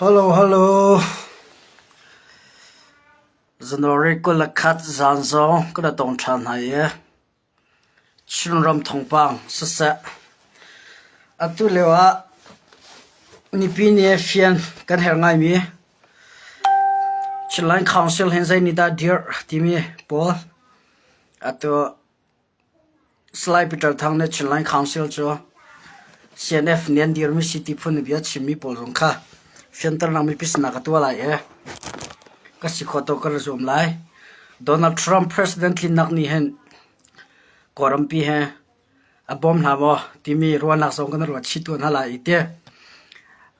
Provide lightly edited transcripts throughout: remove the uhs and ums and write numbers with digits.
Hello hello. January 21 zan zong kan i tong ṭhan hna i Chinram thawngpang siseh. Atu lio ah mipi nih fian kan herh ngaimi Chinland Council hin zei nih dah dirh timi pawl atu Salai Peter Thang nih Chinland Council cu CNF nih an dirmi si ti phun in bia a chimmi pawl zong kha fianternak mipi sinah ka tuah lai i ka si khawh tawk kan i zuam lai. Donald Trump president tlinnak nih hin Kawlrampi he a bawm hna maw timi ruahnak zong kan ruat chih tuah hna lai i ti.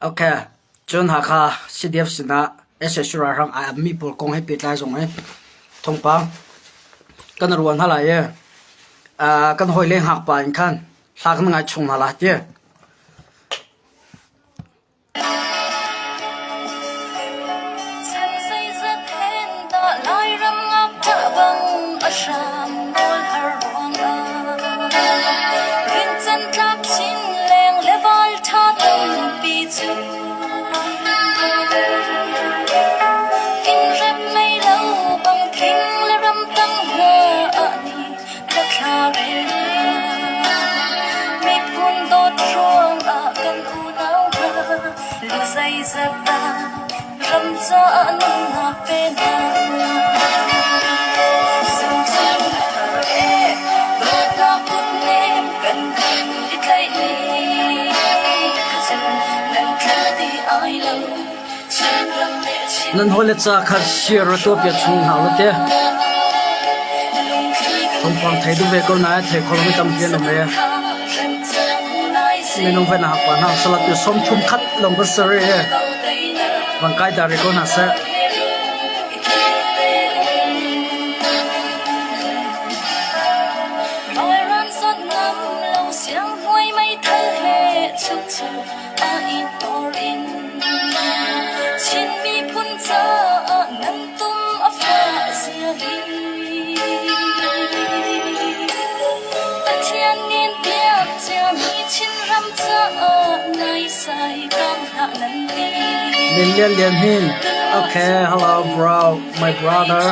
Okay. Cun Hakha CDF sinah sac ralhrang ai apmi pawl kong he pehtlai zong hi thawngpang kan ruah hna lai i kan hawile ngakpa in khan hla kan ngai chung hna lai ti. Chan zeizat hen dah Lairam ngakṭah bang a hram nawl har ruangah Rincan tlak chin leng le val ṭha tampi cu Innrep mei lo bang thing le ramtang hna ah ni ka thla rel hna. Miphun dawt ruangah kan unau hna lu zeizat dah ram caah nunnak pe hna. Sungthoh thar e dawtnak kutnem kan kan i tlaih ni kha cu nan thla ti ai lo. Chinram le Chin Nan hawile ca kha share tuah piak chung hna u te. Thawngpang thei duh ve ko nain thei kho lomi tampi an um e. Minung hoi na hak pa hna salat tu 30 khat lawng kan ser i van kai dar ko hna seh. Vairan sot ngam lo siang hnuai meithal he chuk chu a i tor in Chin miphun caah nan tum a fah zia hi. Pathian nin piak ciami Chinram caah naisai kam hlah nan ti. Min Lian Lian Hnin. Okay, hello bro, my brother.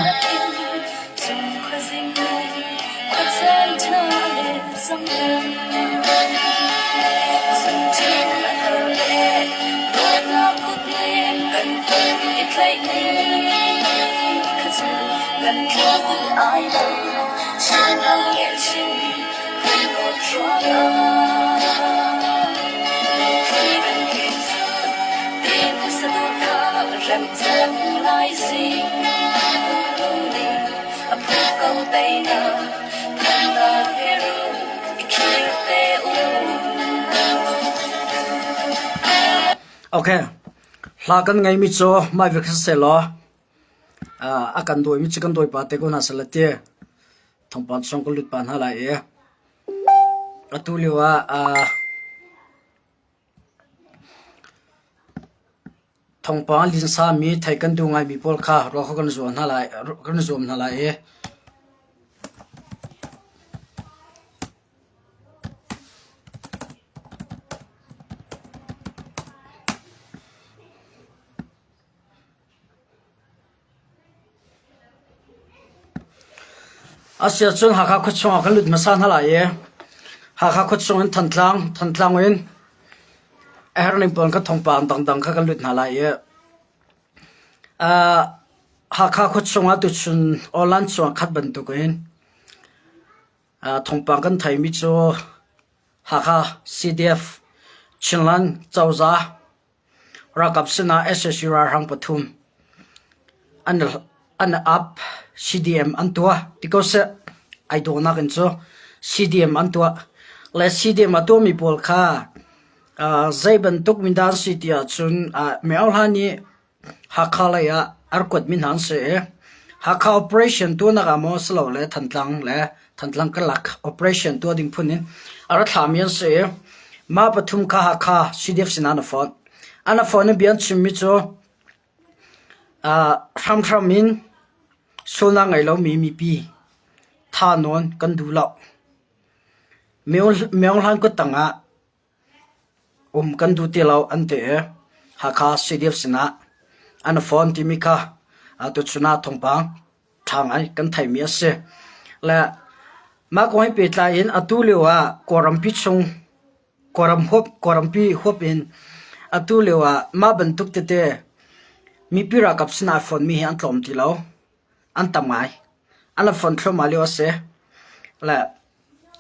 Remcang lai sing a phu ko teinak thannak he ru i khir te u. Okay. Hla kan ngeimi cu mai vek siseh law a kan dawimi cu kan dawipa te ko hna seh ti thawngpang chung kan lut pah hna lai i atu lio ah Thawngpang a linsami theih kan duh ngaimi pawl kha ruah kha kan zuam hna lai kan zuam hna lai i Asiahcun Hakha khuachung ah kan lut hmasa hna lai i Hakha khuachung in Thantlang, Thantlang in a herhning pawl kan thawngpang dangdang kha kan lut hna lai i Hakha khuachung ah tuchun awlan chung khat bantukin thawngpang kan theimi cu Hakha CDF Chinland cozah Ralkap sinah sac ralhrang pathum an ap. CDM an tuah ti ko seh. Ai dawhnak in cu CDM an tuah. Le CDM a tuahmi pawl kha zei bantuk mindah an si ti ahcun Myohla nih Hakha lei ah a rak kuatmi hna an si i Hakha operation tuahnak ah maw silole Thantlang le Thantlang Kalak operation tuah ding phun in a ra thlami an si i mah pathum kha Hakha CDF sinah an i fonh. An i fonh i bia an chimmi cu hramhram in sualnak ngei lomi mipi tha nawn kan duh lo. Myohlan kut tangah Um kan duh ti lo an ti i. Hakha CDF sinah an phone timi kha tuchun ah thawngpang ṭha ngai kan theihmi a si. Le mah kong he pehtlai in atu lio ah Kawlrampi chung Kawlram huap Kawlrampi huap in atu lio ah mah bantuk tete mipi ralkap sinah a fonmi hi an tlawm ti lo. An tam ngai. An la fon thluahmah lio a si. Le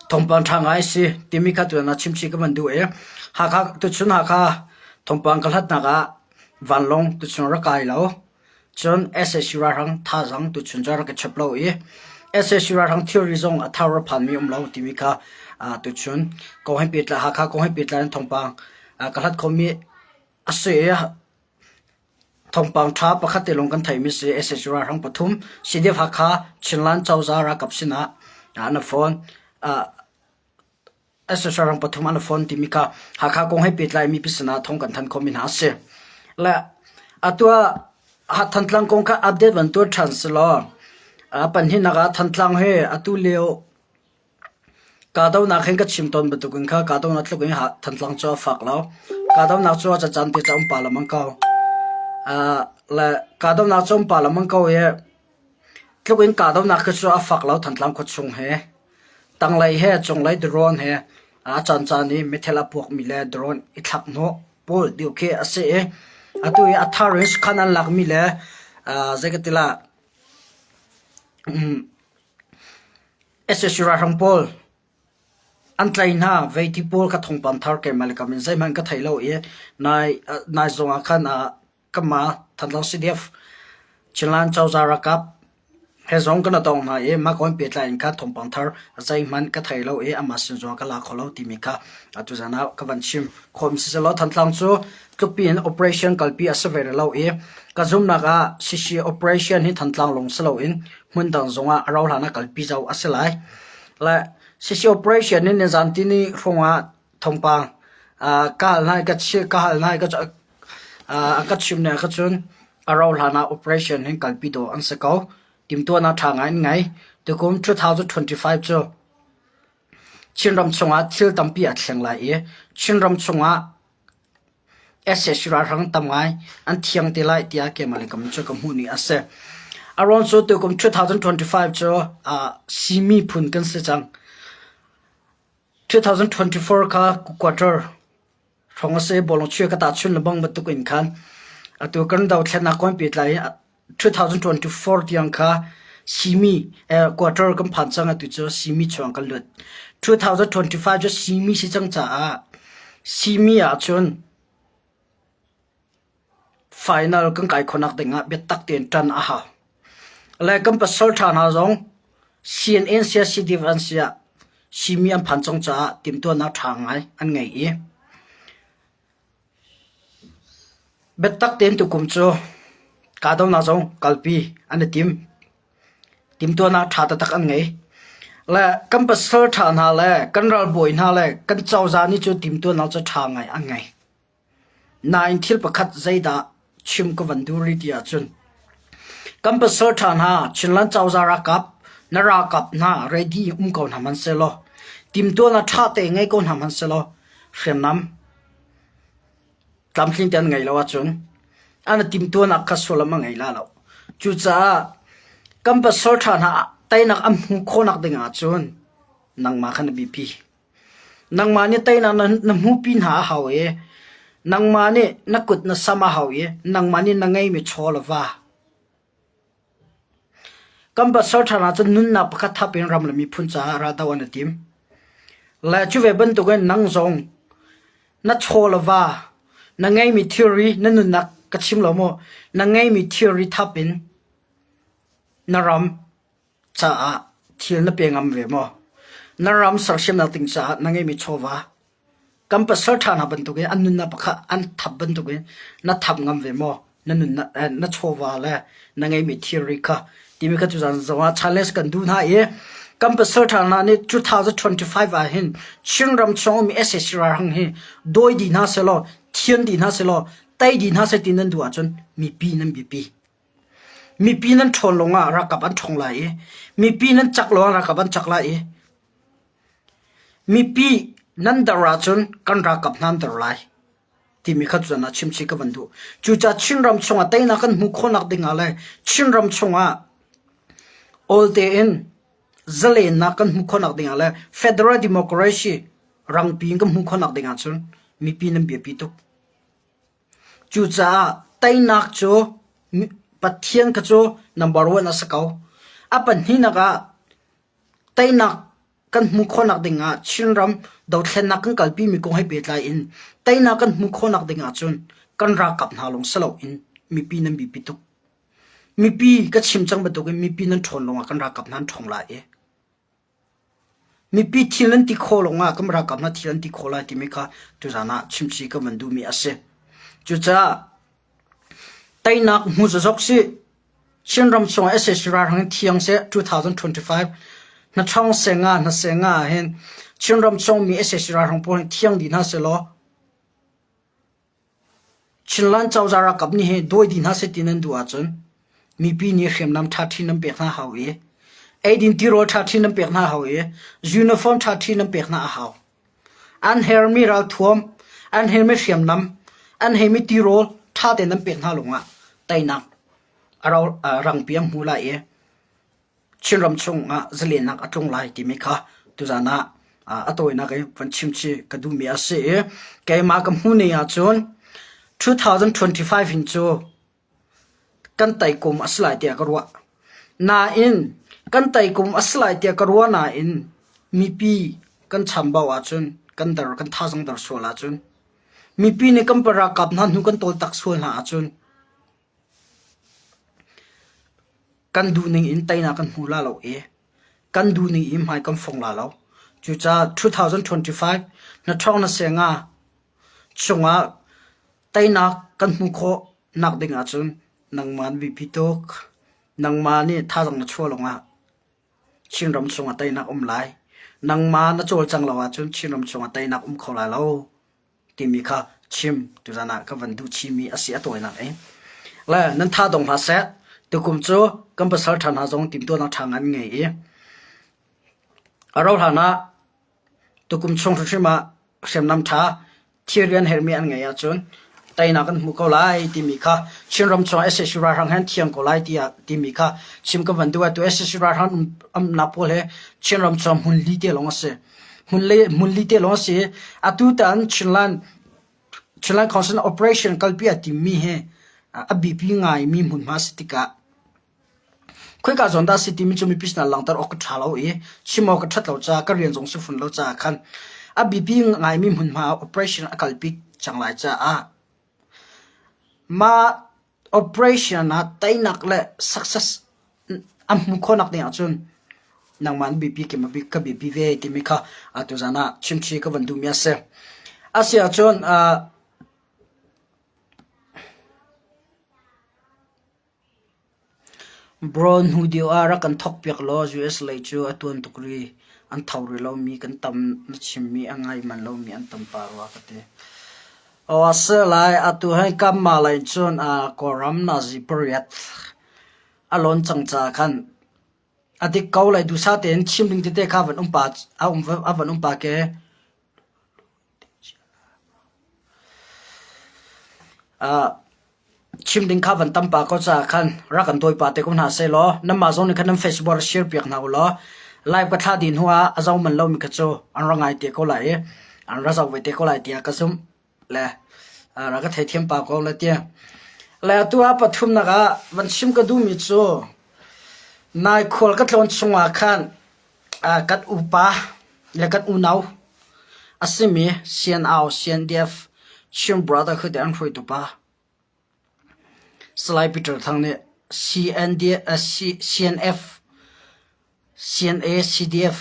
thawngpang ṭha ngai a si timi kha tuan ah chimchih ka van duh i Hakha tuchun Hakha thawngpang ka hlatnak ah vanlawng tuchun rak kai lo. Cun sac ralhrang thazaang tuchun cu a rak i chap lo i sac ralhrang thilri zong a thar a phanmi um lo timi kha tuchun kong he pehtlai Hakha kong he pehtlai in thawngpang ka hlat khomi a si i thawngpang ṭha pakhat te lawng kan theihmi si sac ralhrang pathum CDF Hakha Chinland cozah ralkap sinah an i phone. SSR rang pathum an phone timi kha Hakha kong he pehtlai mi sinah thawng kan thanh khomi hna a si. Le atu ah Thantlang kong kha update van tuah ṭhan si law a pahnihnak ah Thantlang he atu lio kahdohnak hin ka chim tawn bantukin kha kahdohnak tluk in Thantlang cu a fak lo. Kahdohnak cu a cacaan te ca um pah lengmang ko. Le kahdohnak cu um pah lengmang ko i tluk in kahdohnak khi cu a fak lo Thantlang khuachung he. Tanglei he cunglei drone he a caancaan i meithal a puakmi le drone i thlak hnawh pawl deuh khi a si i atu i a thar in sakhan an lakmi le zei ka ti lah sac ralhrang pawl an tlaih hna veiti pawl kha thawngpang thar keimah le kam in zeihmanh ka thei lo i nai nai zong ah khan Kanmah Thantlang CDF Chinland cozah ralkap he zong kan i tong hna i mah kong pehtlai in kha thawngpang thar zeihmanh ka thei lo i amah sin zong ka la kho lo timi kha tuzan ah ka van chim. Khawm sisehlaw Thantlang cu tlukpi in operation kalpi a si ve rih lo i ka zumhnak ah CC operation hi Thantlang lawng si loin hmundang zong ah a rauhhlan ah kalpi zau a si lai. Le CC operation hi nizan tini hrawng ah thawngpang ka hal hna i ka ka hal hna i a ka chim ning ahcun a rauh hlan ah operation hin kalpi dawh an si ko. Timhtuahnak ṭha ngai an ngei. Tukum 2025 cu Chinram chungah thil tampi aa thleng lai i Chinram chungah sac ralhrang tam ngai an thiang te lai tiah keimah le kam cu ka hmuh ni a si. A ruang cu tukum 2025 cu Simi phun kan si cang. 2024 kha quarter hrawng a si. Bawlung chuih ka tahchun lebang bantuk in khan atu kan dothlennak kong pehtlai in 2024 tiang kha simi quarter kan phan cang atu cu simi chuang kan lut. 2025 cu simi si cang caah simi ahcun Final kan kai khawhnak dingah biatak tein ṭan a hau. Le kan pasal ṭha hna zong CNN siah CDF an siah simi an phan cang caah timhtuahnak ṭha ngai an ngei i biatak tein tukum cu kahdohnak zong kalpi an i tim. Timhtuahnak ṭha taktak an ngei. Le kan pasal ṭha hna le kan ralbawi hna le kan cozah nih cu timhtuahnak cu ṭha ngai an ngei. Nain thil pakhat zeidah chim ka van duh rih ti ahcun kan pasalṭha hna Chinland cozah ralkap na ralkap hna ready um ko hna hmanhsehlaw timhtuahnak ṭha tein ngei ko hna hmanhsehlaw hriamnam tlamtling tein an ngeih lo ahcun an timhtuahnak kha sullam a ngei la lo. Cucaah kan pasalṭha hna teinak an hmuh khawhnak ding ahcun nangmah kha na biapi. Nangmah nih teinak na hmuhpi hna a hau i nangmah nih na kut na sam a hau i nangmah nih na ngeimi chaw le va. Kan pasal ṭha hna cu nunnak pakhat thap in ram le miphun caah raldoh an i tim. Le cu ve bantukin nang zong na chaw le va, na ngeimi thilri, na nunnak ka chim lo maw, na ngeimi thilri thap in na ram caah thil na pe ngam ve maw? Na ram sersiamnak ding caah na ngeihmi chawva kan pasal ṭha hna bantukin an nunnak pakhat an thap bantukin na thap ngam ve maw? Na nunnak na chawva le na ngeihmi thilri kha timi kha tuzan zongah challenge kan duh hna i kan pasal ṭha hna nih 2025 ah hin Chinram chung ummi sac ralhrang hi dawi dih hna sehlaw thian dih hna sehlaw tei dih hna seh ti nan duh ahcun mipi nan biapi. Mipi nan ṭhawn lawngah ralkap an ṭhawng lai i mipi nan cak lawngah ralkap an cak lai i mipi nan der ahcun kan ralkap hna an der lai. Timi kha cun ah chimchih ka van duh. Cucaah Chinram chungah teinak kan hmuh khawhnak ding ah le Chinram chungah awl tein zalennak kan hmuh khawhnak ding ah le federal democracy rangpi in kan hmuh khawhnak ding ahcun mipi nan biapi tuk. Cucaah teinak cu Pathian kha cu number one a si ko. A pahnihnak ah teinak kan hmuh khawhnak ding ah Chinram dothlennak kan kalpimi kong he pehtlai in teinak kan hmuh khawhnak ding ahcun kan ralkap hna lawng si loin mipi nan biapi tuk. Mipi ka chim cang bantukin mipi nan ṭhawn lawngah kan ralkap hna an ṭhawng lai i mipi thil nan ti khawh lawngah kan ralkap hna thil an ti khawh lai timi kha tuzaan ah chimchih ka van duhmi a si. Cucaah teinak hmu zokzok sih Chinram chungah sac ralhrang in thiang seh 2025 hnaṭhawng senga hnasenga ah hin Chinram chung mi sac ralhrang pawl hi thiang dih hna sehlaw Chinland cozah ralkap nih hi dawi dih hna seh ti nan duh ahcun mipi nih hriamnam ṭhaṭhi nan pek hna hau i eidin tirawl ṭhaṭhi nan pek hna hau i uniform ṭhaṭhi nan pek hna a hau. An hermi ralthuam, an hermi hriamnam, an hermi tirawl ṭha tein nan pek hna lawngah teinak a rangpi an hmu lai i Chinram chungah zalennak a tlung lai timi kha tuzaan ah a tawinak in van chimchih ka duhmi a si i keimah ka hmuhning ahcun 2025 hin cu kan tai kum a si lai tiah ka ruah. Nain kan tai kum a si lai tiah ka ruah nain mipi kan chambau ahcun kan dar kan thazaang dar sual ahcun mipi nih kan ralkap hna hnu kan tawl tak sual hna ahcun Kan duhning in teinak kan hmu la lo i kan duhning in hmai kan fong la lo. Cucaah 2025 na ṭhawng na senga chungah teinak kan hmuh khawh nak ding ahcun nangmah na biapi tuk. Nangmah nih thazaang na chuah lawngah Chinram chungah teinak um lai. Nangmah na cawlcang lo ahcun Chinram chungah teinak um kho lai lo. timi kha chim tuzan ah ka van duh chihmi a si a tawinak in. Le nan tha dong hlah seh tukum cu kan pasal ṭha hna zong timhtuahnak ṭha ngan ngei i a rauh hlan ah tukum chung hrimhrim ah hriamnam ṭha thilrian herhmi an ngeih ahcun teinak kan hmu ko lai timi kha Chinram chung sac ralhrang he an thiang ko lai tiah timi kha chim ka van duh. Atu sac ralhrang umnak pawl hi Chinram chung hmun li te lawng a si. Hmunli te lawng a si. Atutan Chinland Chinland Council operation kalpi a timmi hi a biapi ngaimi hmunhma a si tikah khoika zawn dah a si timi cu mipi sinah langhter awk ka ṭha lo i chim awk ka ṭhat lo caah ka rian zong si fawn lo caah khan a biapi ngaimi hmunhma ah operation a kalpi cang lai caah mah Operation ah teinak le success an hmuh khawhnak ding ahcun nangmah na biapi ka biapi ve timi kha tuzaan ah chimchih ka van duhmi a si. A si ahcun Bro hnu deuh ah rak kan thawkpiak law US lei cu a tuan tuk rih. An tho rih lomi kan tam na chimmi a ngai manh lomi an tam pah rua ka ti. Aw a si lai. Atu hei kanmah lei cun Kawlram nazi pariat a lawn cang caah khan a dik ko lai. Duhsah tein chim ding tete kha a van um pah a van um pah ke. Chim ding kha van tam pah ko caah khan rak kan dawi pah te ko hna sehlaw nanmah zong nih khan nan Facebook rak share piak hna u law live ka thlah dih hnu ah a zoh manh lomi kha cu an ra ngai te ko lai i an ra zoh ve te ko lai tiah ka zumh le rak ka theithiam pah ko le tiah. Le atu ah pathumnak ah van chim ka duhmi cu nai khual ka tlawn chungah khan kan upa le kan unau a simi CNO, CNDF, Chin Brotherhood an hruaitu pa Salai Peter Thang nih CNF, CNA, CDF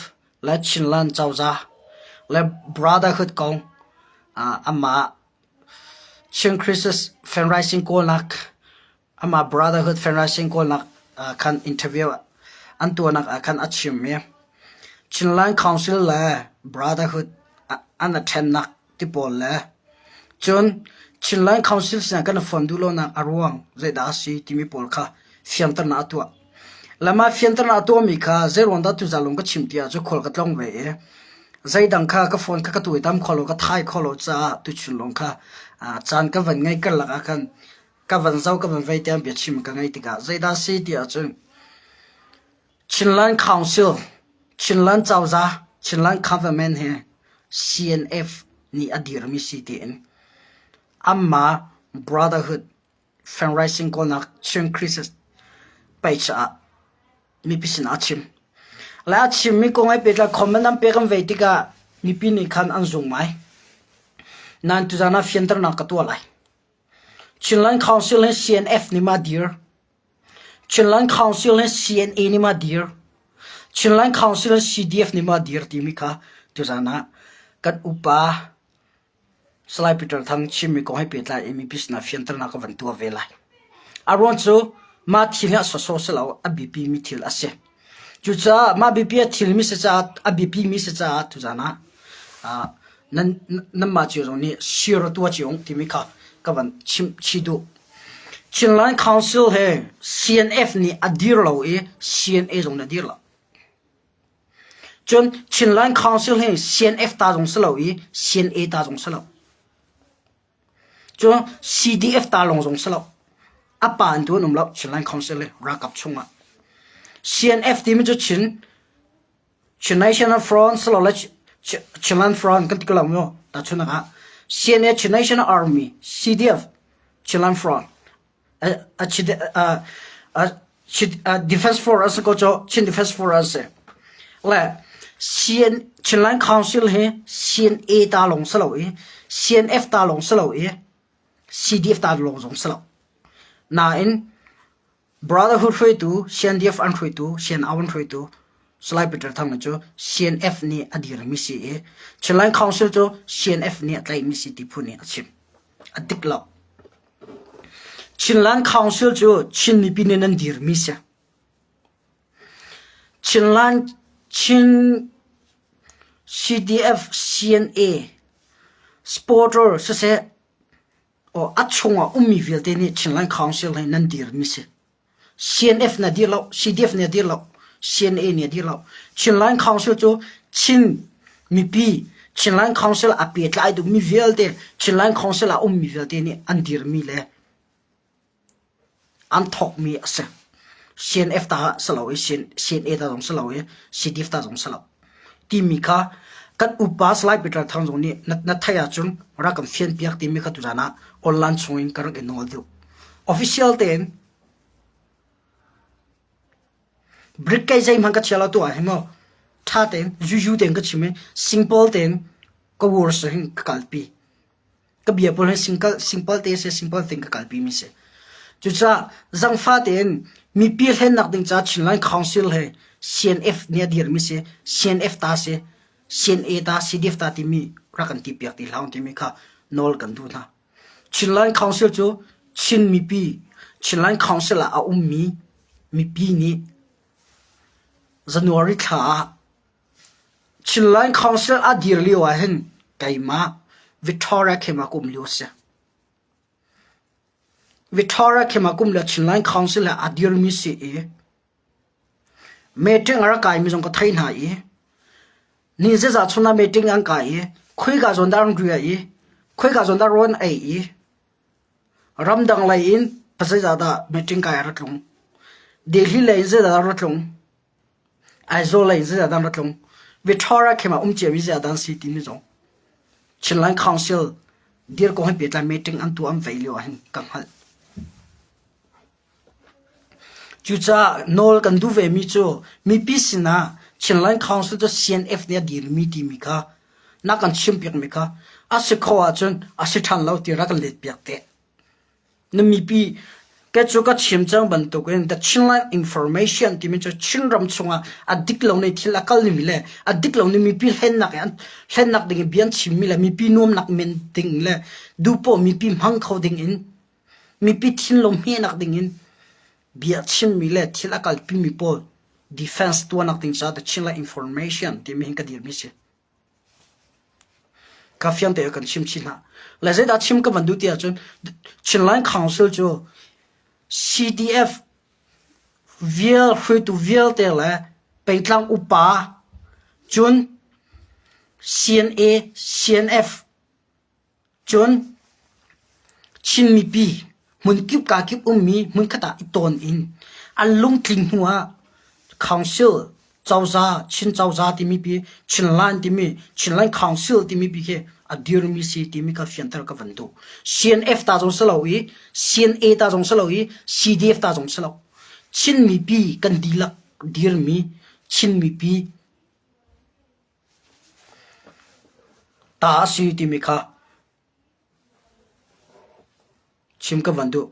le Chinland cozah le Brotherhood kong amah Chin Crisis Fundraising kawlnak Amah Brotherhood Fundraising kawlnak ah khan interview an tuahnak ah khan a chim i Chinland Council le Brotherhood an i ṭhennak ti pawl le cun Chinland Council sinah kan i fonh duh lonak a ruang zeidah a si timi pawl kha fianternak a tuah. Le mah fianternak a tuahmi kha zeiruang dah tuzaan lung ka chim ti ahcun khual ka tlong ve i zeidang kha ka phone kha ka tuaitam kho lo, ka thai kho lo caah tuchun lawng kha. Caan ka van ngeih karlak ah khan ka van zoh ka van vei tiang biachim ka ngeih tikah zeidah si ti ahcun Chinland Council, Chinland cozah, Chinland government hi CNF nih a dirmi si tiin anmah Brotherhood fundraising kawlnak Chin Crisis page ah mipi sinah a chim. Le a chimmi kong ai pehtlai comment an pek an vei tikah mipi nih khan an zung ngai. Nain tuzan ah fianternak ka tuah lai. Chinland Council hi CNF nih ma dir. Chinland Council hi CNA nih ma dir. Chinland Council hi CDF nih ma dir timi kha tuzan ah kan upa Salai Peter Thang chimmi kong he pehtlai in mipi sinah fianternak ka van tuah ve lai. A ruang cu mah thil hi a sawsawh si lo, a biapimi thil a si. Cucaah mah biapi a thilmi si caah a biapimi si caah tuzan ah uh, nan nanmah cio zong nih sir tuah cio timi kha ka van chim chih duh. Chinland Council he CNF nih a dir lo i CNA zong nih a dir lo. Cun Chinland Council hi CNF ta zong si lo i CNA ta zong si lo. Cun CDF ta lawng zong si lo. A pa in tu an um lo Chinland Council hi ralkap chungah. CNF timi cu Chin Chin National Front silole Chinland Front kan ti ko lo maw? Tahchunhnak ah CNA Chin National Army CDF Chinland Front Defense Force an si ko cu Chin Defense Force an si. Le CN Chinland Council hi CNA ta lawng si lo i CNF ta lawng si lo i CDF ta lawng zong si lo. Nain Brotherhood hruaitu CNDF an hruaitu CNO an hruaitu Salai Peter Thang cu CNF nih a dirmi si i Chinland Council cu CNF nih a tlaihmi si ti phun in a chim. A dik lo. Chinland Council cu Chin mipi nih nan dirmi si. Chinland Chin CDF CNA supporter siseh aw a chungah ummi vialte nih Chinland Council hi nan dirmi si. CNF na dir lo, CDF na dir lo, CNA nih a dir lo. Chinland Council cu Chin mipi Chinland Council a pehtlai duhmi vialte Chinland Council ah ummi vialte nih an dirmi le an thawkmi a si. CNF ta si lo i CNA ta zong si lo i CDF ta zong si lo. Timi kha kan upa Salai Peter Thang zong nih na theih ahcun rak kan fianpiak timi kha tuzaan ah online chungin ka rak i nawl duh. Official tein Brick kei zeihmanh ka chia lo tu ah hin maw ṭha tein zuzu tein ka chim i simple tein ka words hin ka kalpi. Ka bia pawl hi simple, simple te si simple tein ka kalpi mi si. Cucaah zangfa tein mipi hlennak ding caah Chinland Council he CNF nih a dirmi si, CNF ta si, CNA ta, CDF ta timi rak kan ti piak ti hlah timi kha nawl kan duh hna. Chinland Council cu Chin mipi Chinland Council ah a ummi mipi nih January thla ah Chinland Council a dir lio ah hin keimah Victoria Khema ka um lio a si. Victoria Khema ka um lio Chinland Council ah a dirmi si i Meeting a rak kaimi zong ka thei hna i ni zeizah chung ah meeting an kai i khoika zawn dah an riah i khoika zawn dah rawl an ei i ramdang lei in zeizah dah meeting kai a ra tlung. Delhi lei in zeizah dah a ra tlung. Aizawl lei in zeizah dah an ra tlung. Victoria khem ah um ciami zeizah dah an si timi zong Chinland Council dir kong he pehtlai meeting an tuah an vei lio ahhin ka hngalh. Cucaah nawl kan duh vemi cu mipi sinah Chinland Council cu CNF nih a dirmi timi kha na kan chimpiakmi kha a si kho ahcun a si ṭhan lo ti rak kan letpiak te. Na mipi ke cu ka chim cang bantukin the Chinland Information timi cu Chinram chungah a dik lo ni thil a kal nimi le a dik lo ni mipi hlennak i hlennak ding i bia an chimmi le mipi nuamnak men ding le duhpoh mipi hmang kho ding in Mipi thinlung hmehnak dingin bia chimmi le thil a kalpimi pawl defense tuahnak ding caah the Chinland Information timi hin ka dirmi si. Ka fiang te kan chim chin hna. Le zeidah chim ka van duh ti ahcun Chinland Council cu CDF vial hruaitu vialte le pengtlang upa cun CNA, CNF Cun. Chin mipi hmunkip kakip ummi hmunkhat ah i tawn in an lungtling hnu ah council cozah Chin cozah timi pi Chinland timi Chinland Council timi pi khi a dirmi si timi kha fianter ka van duh. CNF ta zong si lo i CNA ta zong si lo i CDF ta zong si lo. Chin mipi kan dihlak dirmi Chin mipi ta a si timi kha chim ka van duh.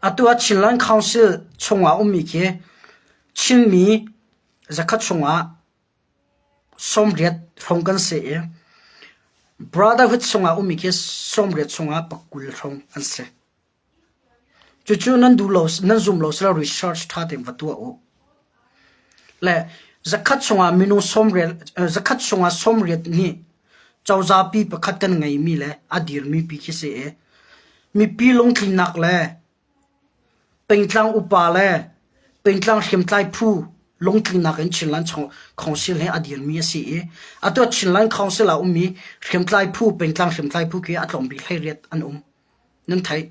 Atu ah Chinland Council chungah ummi khi Chinmi zakhat chungah 80 hrawng kan si i Brotherhood chungah ummi khi 80 chungah 20 hrawng an si. Cucu nan duh lo, nan zum lo sila research ṭha tein va tuah u. Le zakhat chungah minung 80, zakhat chungah 80 nih cozahpi pakhat kan ngeimi le a dirmi pi khi si i mipi lungtlinnak le pengtlang upa le pengtlang hriamtlai phu lungtlinnak in Chinland Council he a dirmi a si i atu ah Chinland Council ah ummi hriamtlai phu pengtlang hriamtlai phu khi a tlawm bik 18 an um. Nan theih.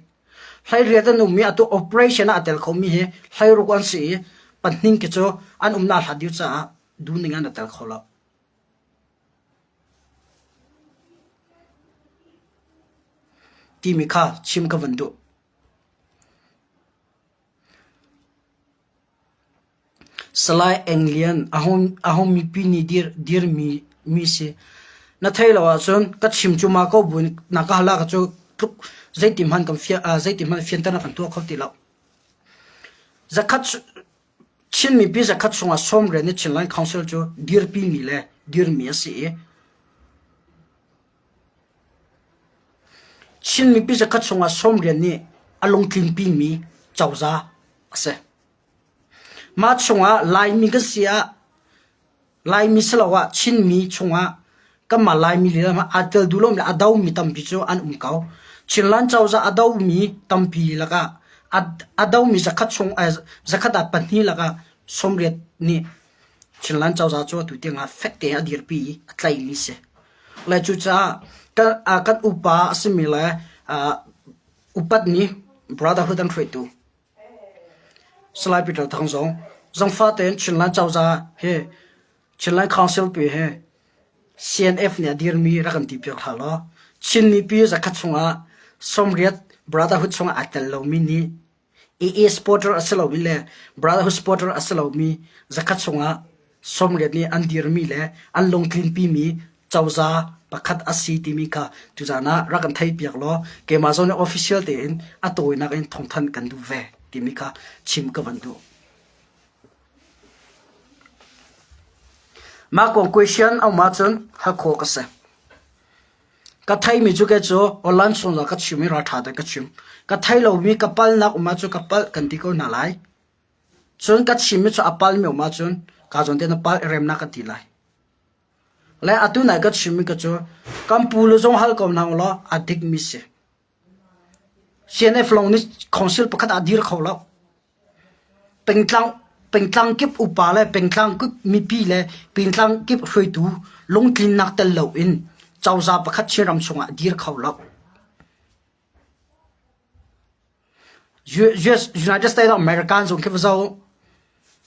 18 an um i atu operation ah a tel khomi hi 16 an si i pahnih khi cu an umnak hlat dih caah duhning an a tel kho lo. Timi kha chim ka van duh. Salai Eng Lian aho mipi nih dirmi mi si. Na theih lo ahcun ka chim cu ma ko buin na ka hal ah cu tluk zeiti hmanh kan zeiti hmanh fianter na kan tuah kho ti lo. Zakhat Chin mipi zakhat chungah sawmriat nih Chinland Council cu dirpimi le dirmi a si i Chin mipi zakhat chungah sawmriat nih a lungtlinpimi cozah a si. Mah chungah Laimi kan si ah Laimi siloah Chinmi chungah kanmah Laimi lila aa tel duh lomi le a domi tampi cu an um ko. Chinland cozah a domi tampi lakah a domi zakhat chung zakhat ah pahnih lakah 80 nih Chinland cozah cu atu tiang ah fek tein a dirpi i a tlaimi si. Le cucaah kan upa a simi le upatmi brotherhood an hruaitu Salai Peter Thang zong zangfah tein Chinland cozah hi Chinland Council pi hi CNF nih a dirmi rak kan ti piak hlah law Chin mipi zakhat chungah 80 Brotherhood chungah aa tel lomi nih AA supporter a si lomi le Brotherhood supporter a si lomi zakhat chungah 80 nih an dirmi le an lungtlinpimi cozah pakhat a si timi kha tuzaan ah rak kan theihpiak law keimah zong nih official tein a tawinak in thawngthanh kan duh ve timi kha chim ka van duh. Mah kong question a um ahcun hal khawh ka si. Ka theimi cu kei cu online chung ka chim i ralṭha tein ka chim. Ka thei lomi ka palnak um ahcun ka palh kan ti ko hna lai. Cun ka chimmi cu a palmi um ahcun kaa zawn tein a palh i remnak ka ti lai. Le atu nai ka chimmi ka cu kan pu le zong hal ko hna ulaw a dikmi si. CNF lawng nih council pakhat ah dir kho lo. Pengtlang pengtlang kip upa le pengtlang kip mipi le pengtlang kip hruaitu lungtlinnak tel loin cozah pakhat Chinram chungah dir kho lo. US, United States of America zong khi va zoh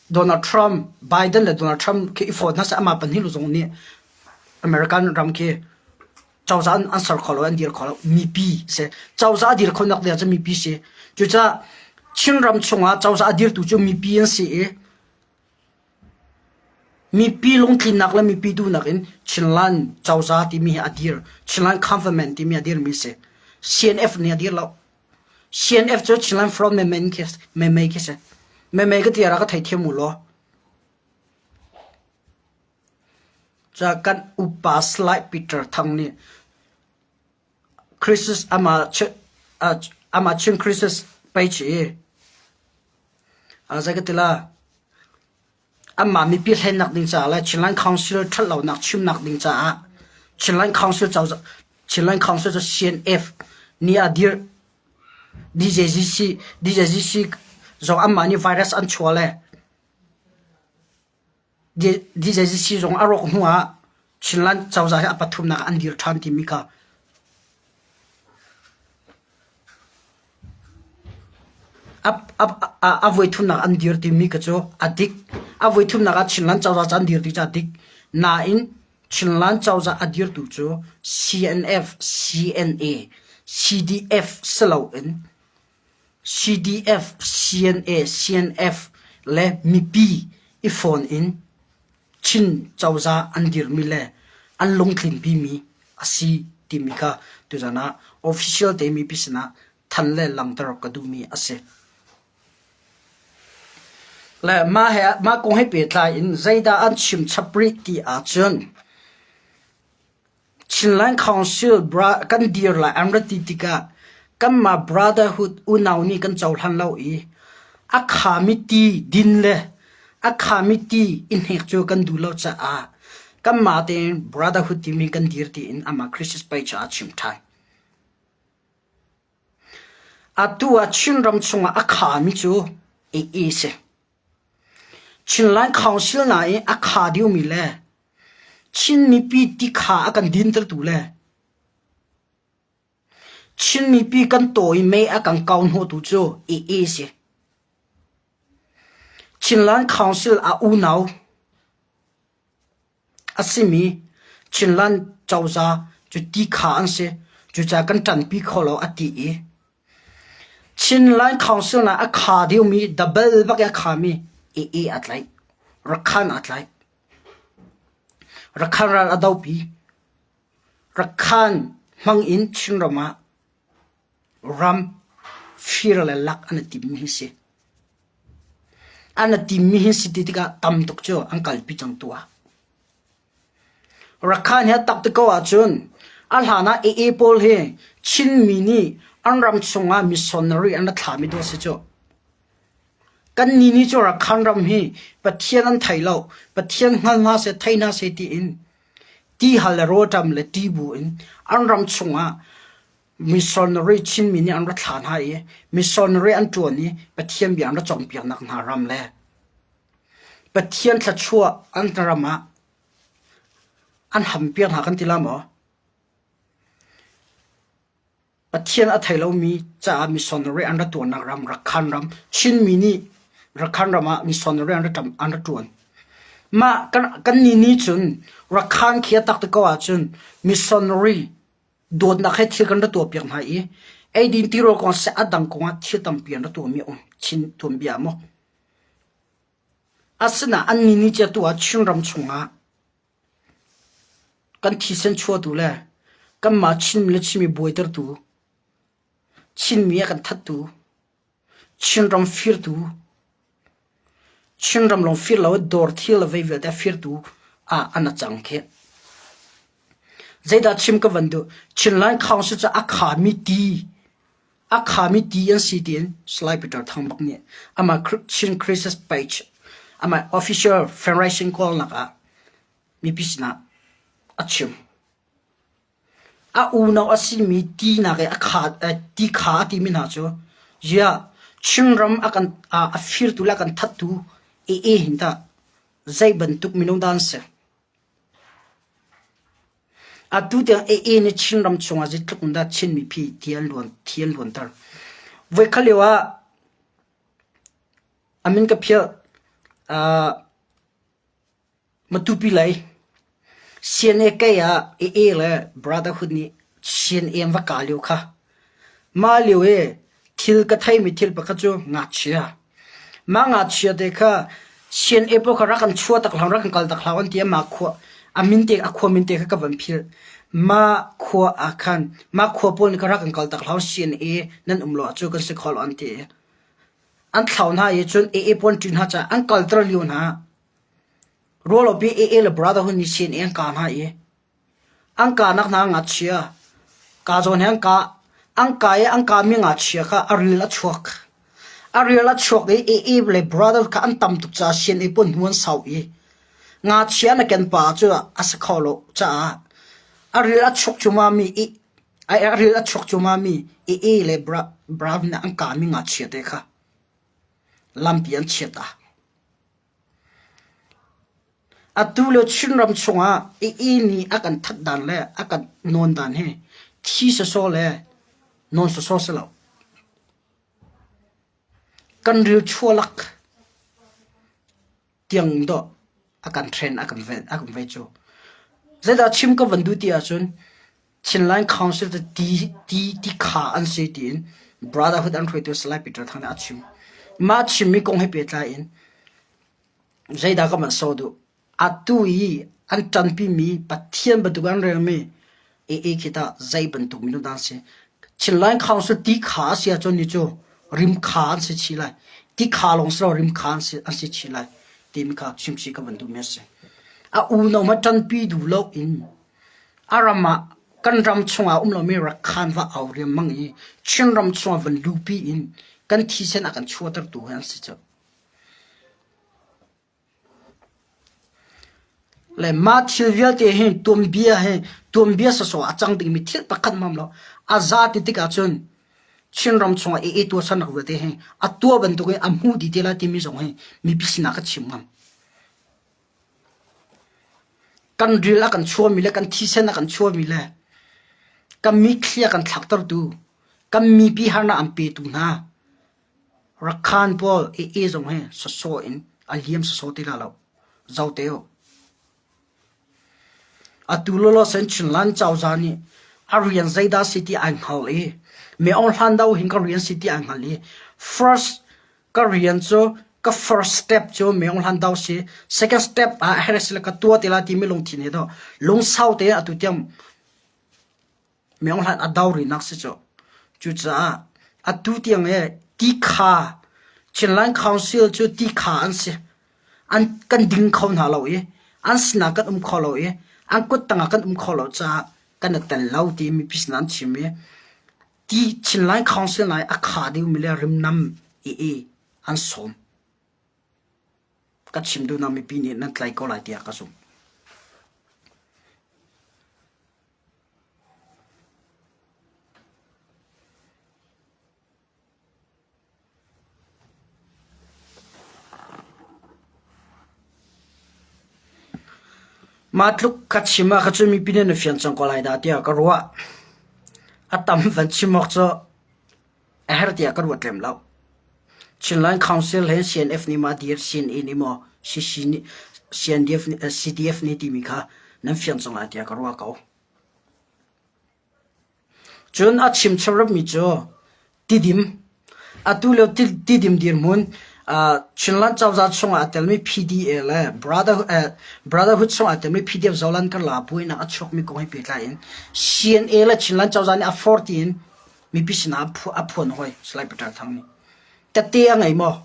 Donald Trump, Biden le Donald Trump khi i fawt hna seh amah pahnih lu zong nih American ram khi cozah an ser kho lo, an dir kho lo. Mipi si. Cozah a dir khonak ding cu mipi si. Cucaah Chinram chungah cozah a dirtu cu mipi an si i Mipi lungtlinnak le mipi duhnak in Chinland cozah timi hi a dir. Chinland Government timi a dirmi a si. CNF nih a dir lo. CNF cu Chinland Front memei khi memei khi si. Memei ka ti ah ka theithiam u law. Ca kan upa Salai Peter Thang nih Christus amah amah Chin Christus pei ci zei ka ti la Anmah mipi hlennak ding caah le Chinland Council ṭhatlonak chimnak ding caah Chinland Council cozah Chinland Council cu CNF nih a dirh. DJGC DJGC zong anmah nih virus an chuah le DJGC zong a rawk hnu ah Chinland cozah hi a pathumnak ah an dir ṭhan timi kha. A voithumnak an dir timi kha cu a dik. A voithumnak ah Chinland cozah cu an dir ti cu a dik. Nain Chinland cozah a dirtu cu CNF, CNA, CDF si loin CDF, CNA, CNF le mipi i fawn in Chin cozah an dirmi le an lungtlinpimi a si timi kha tuzan ah official te mipi sinah than le langhter ka duhmi a si. Le mah he mah kong he pehtlai in zeidah an chim chap rih ti ahcun Chinland Council kan dir lai an rat ti tikah kanmah brotherhood unau nih kan cohlan lo i a khami ti din le a khami ti i hnek cu kan duh lo caah kanmah tein brotherhood timi kan dir tiin amah Christmas page ah a chim ṭhan. Atu ah Chinram chungah a khami cu AA si. Chinland Council hna i a kha diomi le Chin mipi tikha a kan dintertu le Chin mipi kan taw i mei a kan kau hnawhtu cu AA si. Chinland Council a unau a simi Chinland cozah cu tikha an si. Cucaah kan ṭanpi kho lo a ti i Chinland Council ah a kha deuhmi double bak i a khami AA a tlaih. Rakhan aa tlaih. Rakhan ral a dopi. Rakhan hmang in Chinram ah ram fir le lak an i timmi hi si. An i timmi hi si ti tikah tam tuk cu an kalpi cang tu ah. Rakhan hi a tak te ko ahcun a hlan ah AA pawl hi Chinmi nih an ram chungah missionary an ra thlami dawh si cu. Kannih nih cu Rakhan ram hi Pathian an thei lo, Pathian hngal hna seh, thei hna seh tiin tihal le rawlṭam le ṭihbu in an ram chungah missionary Chinmi nih an ra thlah hna i missionary an ṭuan i Pathian bia an ra cawnpiaknak hna ram le Pathian thluachuah an ram ah an hampiak hna kan ti la maw? Pathian a thei lomi caah missionary an ra tuahnak ram Rakhan ram Chinmi nih Rakhan ram ah missionary an ra ṭam an ra ṭuan. Mah kan kannih nih cun Rakhan khi a tak te ko ahcun missionary dawtnak he thil kan ra tuahpiak hna i eidin tirawl kong seh a dang kong ah thil tampi an ra tuahmi a um Chin tuanbia maw. Asinain annih nih cia tu ah Chinram chungah kan thisen chuahtu le kanmah Chin le Chinmi buaitertu, Chinmi a kan thattu, Chinram firtu, Chinram lawng fir lo i dawr thil le vei vialte a firtu ah an a cang khih. Zeidah chim ka van duh? Chinland Council cu a khami ti A khami ti an si tiin Salai Peter Thang bak nih amah Chin Crisis page amah official fundraising kawlnak ah mipi sinah a chim. A unau a simi tinak i a kha ti kha a timi hna cu ziah Chinram a kan a firtu le a kan thattu AA hin tah zei bantuk minung dah an si? Atu tiang AA nih Chinram chungah zeitluk in dah Chin mipi ti an luan, thi an luanter. Voikhat lio ah a min ka philh. Uh, Matupi lei CNA kei ah AA le Brotherhood nih CNA an va kah lio kha. Mah lio i thil ka theimi thil pakhat cu ngakchia. Mah ngakchia te kha CNA pawl kha rak kan chuah tak hlah, rak kan kal tak hlah an ti i mah khua a min te a khua min te kha ka van philh. Mah khua ah khan mah khua pawl nih kha rak kan kal tak hlah CNA nan um lo ahcun kan si kho lo an ti i an thlau hna i cun AA pawl an ṭin hna caah an kalter lio hna. Ruahlopi AA le Brotherhood nih CNA an kah hna i An kahnak hna ngakchia kaa zawn he an kah. An kah i an kahmi ngakchia kha a ril a chuak. A ril a chuak i AA le brother kha an tam tuk caah sian i pun hnu an sau i ngakchia na ken pa cu a si kho lo caah a ril a chuak cuahmahmi i a ril a chuak cuahmahmi AA le brother nih an kahmi ngakchia te kha lampi an chiat ah. Atu le Chinram chungah i nih a kan that dan le a kan nawn dan hi thi sawsawh le nawn sawsawh si lo. Kan ril chualak tiang dawh a kan hren a kan ven a kan ve cu. Zeidah chim ka van duh ti ahcun Chinland Council cu ti ti ti kha an si tiin Brotherhood an hruaitu Salai Peter Thang nih a chim. Mah chimmi kong he pehtlai in zeidah ka van sawh duh? Atu i an ṭanpimi Pathian bantuk an relmi AA khi tah zei bantuk minung dah an si? Chinland Council ti kha a si ahcun ni cu rim kha an si chih lai. Ti kha lawng si lo rim kha an si, an si chih lai timi kha chimchih ka van duhmi a si. A unau hmanh ṭanpi duh loin a ram ah kan ram chungah um lomi rakkhan va au riangmang i Chinram chungah van luhpi in kan thisen a kan chuahtertu hi an si cu. Le mah thil vialte hi tuanbia hi tuanbia sawsawh a cang dingmi thil pakhat hmanh lo. A za ti tikah cun Chinram chungah AA tuahsernak vialte hi a tuah bantukin a hmuh dih te lai timi zong hi mipi sinah ka chim ngam. Kan ril a kan chuahmi le kan thisen a kan chuahmi le kan mitthli a kan thlaktertu, kan mipi harnak an petu hna Rakhan pawl AA zong hi sawsawh in a liam sawsawh ti la lo. Zo te u. Atu lawlaw sen Chinland cozah nih a rian zeidah si ti ai hngal i mi Aung Hlan do hin ka rian si ti ai hngal i first ka rian cu ka first step cu mi Aung Hlan do si second step ah herh si le ka tua ti la timi lungthin he do lungsau te atu tiang Myohlan a do rihnak si cu. Cucaah atu tiang i tikha Chinland Council cu tikha an si. An kan ding kho hna lo i an sinah kan um kho lo i an kut tangah kan um kho lo caah kan i tel lo ti mipi sinah an chim i ti Chinland Council hna i a kha deuhmi le rimnam i i an sawm. Ka chim duhnak mipi nih nan tlai ko lai tiah ka zumh. Mah tluk ka chim ah kha mipi nih na fian cang ko lai dah tiah ka ruah. A tam van chim awk cu a herh tiah ka ruat lem lo. Chinland Council he CNF nih maw dir, CNA nih maw, CC nih, CNDF nih, CDF nih timi kha nan fiang cang lai tiah ka ruah ko. Cun a chim chapmi cu Tidim, atu lio Tidim dirhmun Chinland cozah chungah aa telmi PDA le Brotherhood chungah aa telmi PDF Zoland karlak ah buainak a chuakmi kong he pehtlai in CNA le Chinland cozah nih a forh tiin mipi sinah a phuan hoi Salai Peter Thang nih. Tette a ngei maw?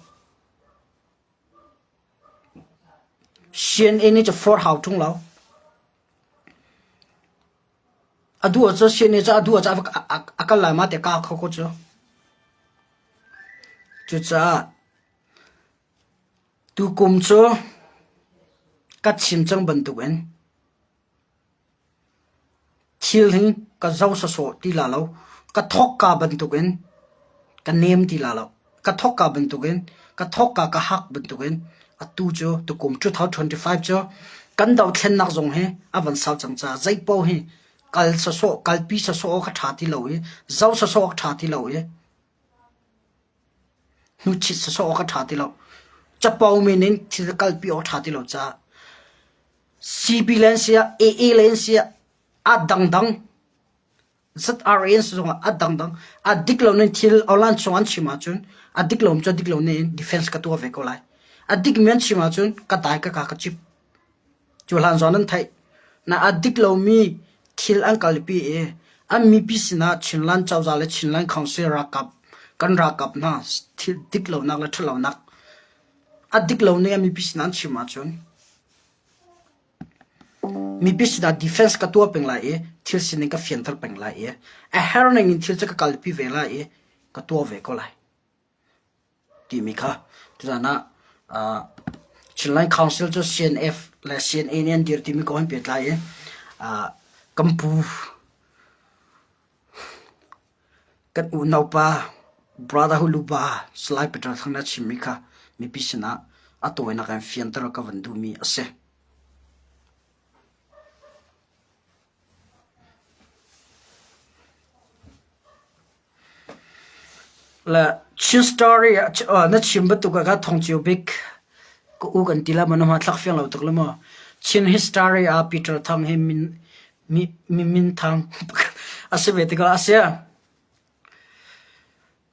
CNA nih cu forh hau ṭung lo. A duh ahcun CNA cu a duh ahcun a kal lai ma ti kaa kho ko cu. Cucaah tukum cu ka chim cang bantukin Thil hi ka zo sawsawh ti la lo. Ka thawkka bantukin ka nem ti la lo. Ka thawkka bantukin ka thawkka ka hak bantukin atu cu tukum 2025 cu kan dothlennak zong hi a van sau cang caah zeipaoh hi kal sawsawh kalpi sawsawh awk a ṭha ti lo i zo sawsawh awk a ṭha ti lo i hnuchit sawsawh awk a ṭha ti lo. Capo men in thil kalpi awk a ṭha ti lo caah CB le an si ah, AA le an si ah, a dangdang ZRA an si zongah a dangdang a dik lo ning thil online chung an chim ahcun a dik lo cu a dik lo ning defense ka tuah ve ko lai. A dik mi an chim ahcun ka dai ka ka ka cip. Cu hlan zawn an theih. Na a dik lomi thil an kalpi i an mipi sinah Chinland cozah le Chinland Council ralkap kan ralkap hna thil dik lonak le ṭhatlonak a dik lo ning an mipi sinah an chim ahcun Mipi sinah defense ka tuah peng lai i thil sining ka fianter peng lai i a herh ning in thil cu ka kalpi ve lai i ka tuah ve ko lai timi kha tuzan ah Chinland Council cu CNF le CNA nih an dir timi kong hin pehtlai i kan pu Kan unaupa Brother Huluba Salai Peter Thang nih a chimmi kha mipi sinah a tawinak in fianter ka van duhmi a si. Le Chin story na chim bantuk ah kha thawng cio bik ka u kan ti la maw na hmanthlak fiang lo tuk le maw? Chin history ah Peter Thang hi min mi mi minthang a si ve tikah a si.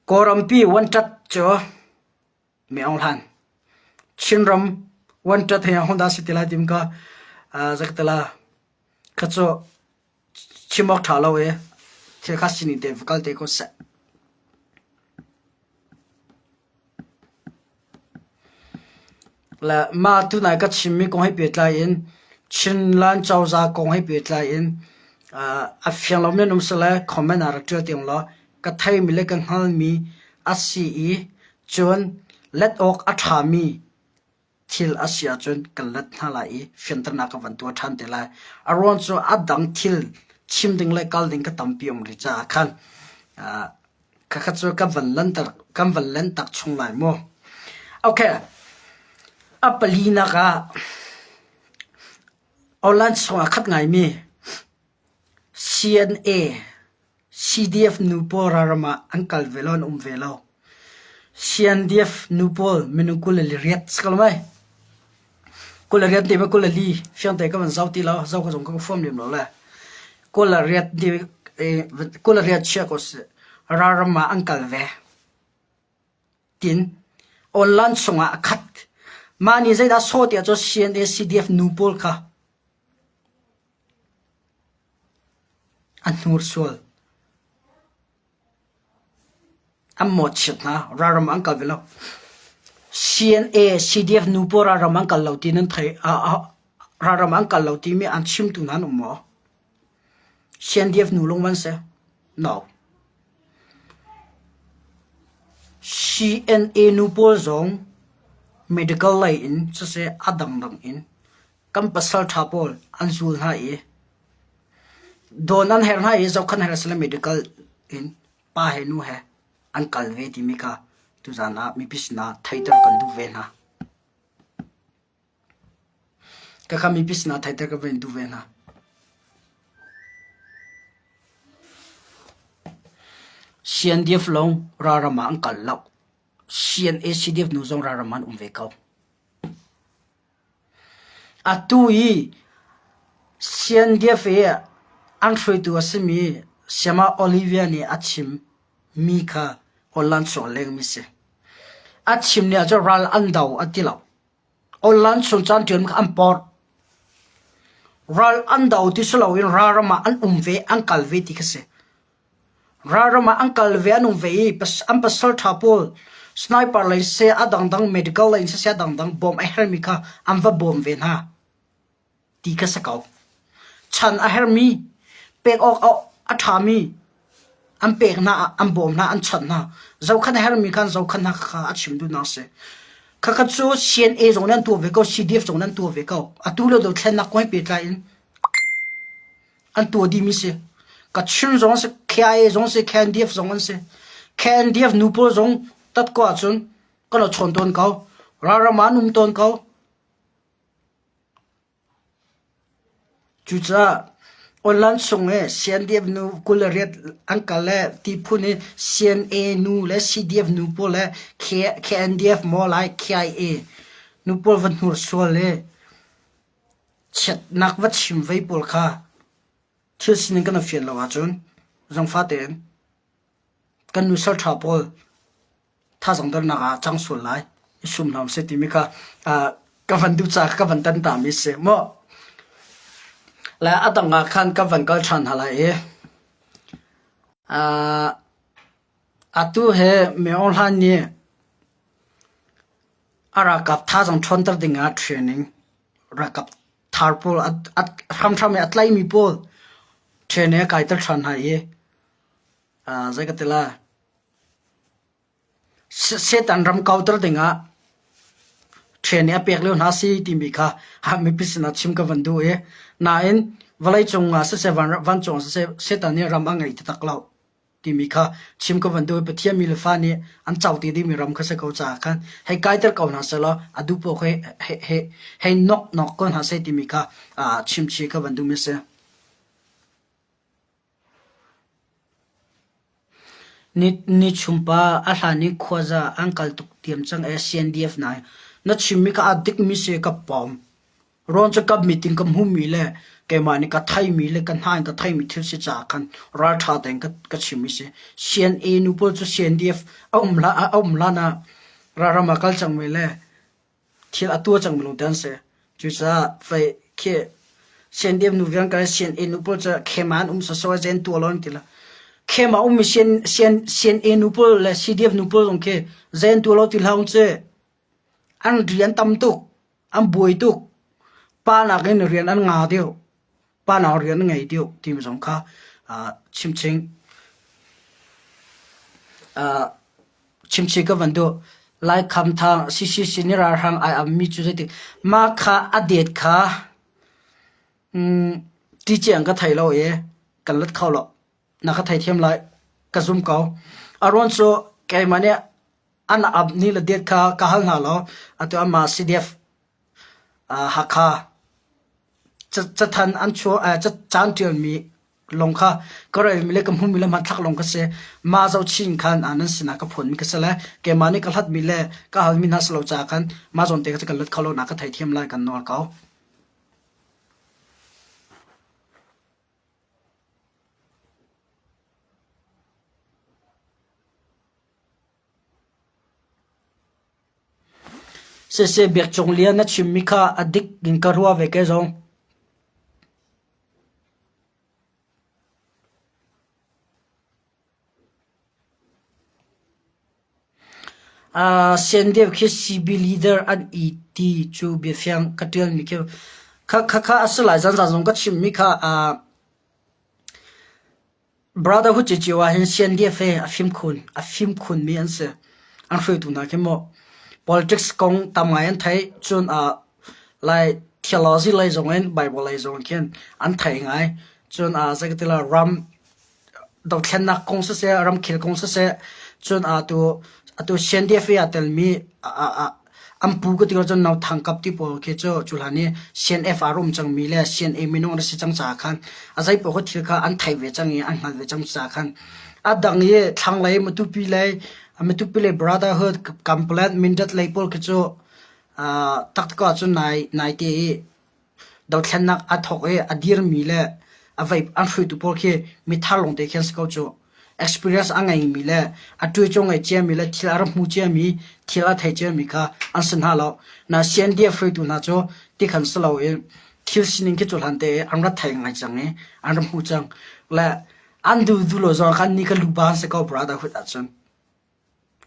Kawlrampi Wanṭat cu mi Aung Hlan. Chinram Wanṭat hi ahodah si ti lai tim ka zakatala kha cu chim awk ṭha lo i thil kha sining te va kal te ko seh. Le mah tunai ka chimmi kong he pehtlai in Chinland cozah kong he pehtlai in a fiang lomi an um sile comment ah rak ṭial te ung law ka theimi le ka hngalmi a si i cun let awk a ṭhami thil a si ahcun kan let hna lai i fianternak ka van tuah ṭhan te lai. A ruang cu a dang thil chim ding le kal ding ka tampi um rih caah khan khakha cu kan van lanter kan van lentak chung lai mu. Okay. A palinak ah online chungah khat ngaimi CNA CDF nu pawl ralram ah an kal ve lo an um ve lo. CNDF nu pawl minung 28 si ko lo mei? 28 te ma 24 fiang te ka van zoh ti lo zoh ka zong ka fuam lem lo le 28 te 28 chia ko si ralram ah an kal ve. Tin online chungah a khat. Mah nih zeidah sawh tiah cun CNA CDF nu pawl kha A hnursual. An mawhchiat hna. Ralram an kal ve lo. CNA, CDF nu pawl ralram an kal lo ti nan thei. Ralram an kal lo timi an chimtu hna an um maw? CNDF nu lung van si? No. CNA nu pawl zong medical lei in siseh a dangdang in kan pasal ṭha pawl an zul hna i dawn an herh hna i zohkhenh herh sile medical in pa he nu he an kal ve timi kha tuzaan ah mipi sinah theihter kan duh ve hna. Khakha mipi sinah theihter ka van duh ve hna. CNDF lawng ralram ah an kal lo. CNA CDF nu zong ralram ah an um ve ko. Atu i CNDF i an hruaitu a simi Sayama Olivia nih a chimmi kha Holland chung a lengmi a si. A chim ni ahcun ral an do a ti lo. Holland chung caan ṭian kha an porh. Ral an do ti si loin ralram ah an um ve, an kal ve ti kha si. Ralram ah an kal ve an um ve i an pasal ṭha pawl sniper lei siseh a dangdang medical lei in siseh a dangdang bawm a herhmi kha an va bawm ve hna ti kha si ko. Chan a herhmi pek awk a ṭhami an pek hna an bawm hna an chanh hna. Zohkhenh a herhmi kha an zohkhenh hna kha a chim duhnak a si. Khakha cu CNA zong nih an tuah ve ko CDF zong nih an tuah ve ko. Atu le dothlennak kong he pehtlai in an tuah dihmi si. Kachin zong si, KIA zong si, KNDF zong an si. KNDF nu pawl zong tat ko ahcun kan lo chawn tawn ko. Ralram ah an um tawn ko. Cucaah online chung i CNDF nu 28 an kal le ti phun i CNA nu le CDF nu pawl le KNDF maw lai KIA nu pawl va hnursual i Chiatnak va chim vei pawl kha thil sining kan i fian lo ahcun zangfah tein kan nusal ṭha pawl thazaang dornak ah cang sual lai i sum hna usih timi kha ka van duh caah ka van tan tami a si mu. Le a dang ah khan ka van kal ṭhan hna lai i atu hi Myo Hlan nih A ralkap thazaang ṭhawnter dingah training ralkap thar pawl hramhram in a tlaimi pawl training a kaiter ṭhan hna i zei ka ti lai Satan ram kauter dingah training a pek lio hna si timi kha mipi sinah chim ka van duh i nain vawleicung ah siseh vancung ah siseh Satan nih ram a ngei taktak lo. timi kha chim ka van duh i Pathian mi le fa nih an co te dingmi ram kha si ko caah khan hei kaiter ko hna sehlaw a duh paoh hei hei hei nok nok ko hna seh timi kha chimchih ka van duhmi a si. Ni chumpa a hlan i khuaza an kal tuk diam cang ee CNDF hna hi. Na chimmi kha aa dikmi si ka pom. Rawn cu ka mit in ka hmuhmi le keimah nih ka theimi le ka hna in ka theimi thil si caah khan ralṭha tein ka chimmi si. CNA nu pawl cu CNDF a um a um hlan ah ralram ah kal cangmi le thil a tuah cangmi lawngte an si. Cucaah fei khi CNDF nu vial kal CNA nu pawl cu khema an um sawsawh i an tuah lo an ti lo. Khema ummi CNA nu pawl le CDF nu pawl zong khi zei an tuah lo ti hlah ung ci. An rian tam tuk. An buai tuk. Pa nakin rian an nga deuh. Pa nak rian an ngei deuh timi zong kha chimching chimchih ka van duh. Lai Kham Thang CCC nih ralhrang ai ammi cu zeitik mah kha a det kha ti ciang ka thei lo i kan let kho lo. Na ka theithiam lai ka zum ko. A ruang cu keimah nih an ap ni le det kha ka hal hna lo. Atu amah CDF Hakha cathan an chuah caan ṭialmi lawng kha ka relmi le ka hmuhmi le hmanthlak lawng ka si. Mah zohchin khan nan sinah ka phuanmi ka si le keimah nih ka hlatmi le ka halmi hna si lo caah khan mah zawn te kha cu kan let kho lo na ka theithiam lai kan nawl ko. Siseh Biak Cung Lian na chimmi kha a dik in ka ruah ve ke zong. Sendeu khi CB leader an i ti cu biafiang ka ṭialmi khi khakha a si lai zanzan zong ka chimmi kha Brotherhood cio ah hin CNDF he a fimkhun a fimkhunmi an si. An hruaitu hna khi maw politics kong tam ngai an theih cun lai theology lei zong in Bible lei zong khin an thei ngai. Cun zei ka ti lai ram dothlennak kong siseh, ramkhel kong siseh, cun atu atu CNDF i aa telmi an pu ka ti ko cun No Thang Kap ti pawl khi cu cu hlan i CNF aa rum cangmi le CNA minung an si cang caah khan a zeipaoh khi thil kha an theih ve cang i an hngalh ve cang caah khan a dang i thlanglei Matupi lei Matupi lei Brotherhood Kampulet Mindat lei pawl khi cu taktak ahcun nai naite i Dothlennak aa thawk i a dirmi le a vei an hruaitu pawl khi mithar lawngte khi an si ko cu. Experience a ngeimi le a ṭuaico ngei ciami le thil a rak hmu ciami, thil a thei ciami kha an si hna lo. Na CNDF hruaitu hna cu tikhan si loin thil sining khi cu hlan te i an rak thei ngai cang i an rak hmu cang. Le an duh duh lo zong khan ni ka luba an si ko brotherhood ahcun.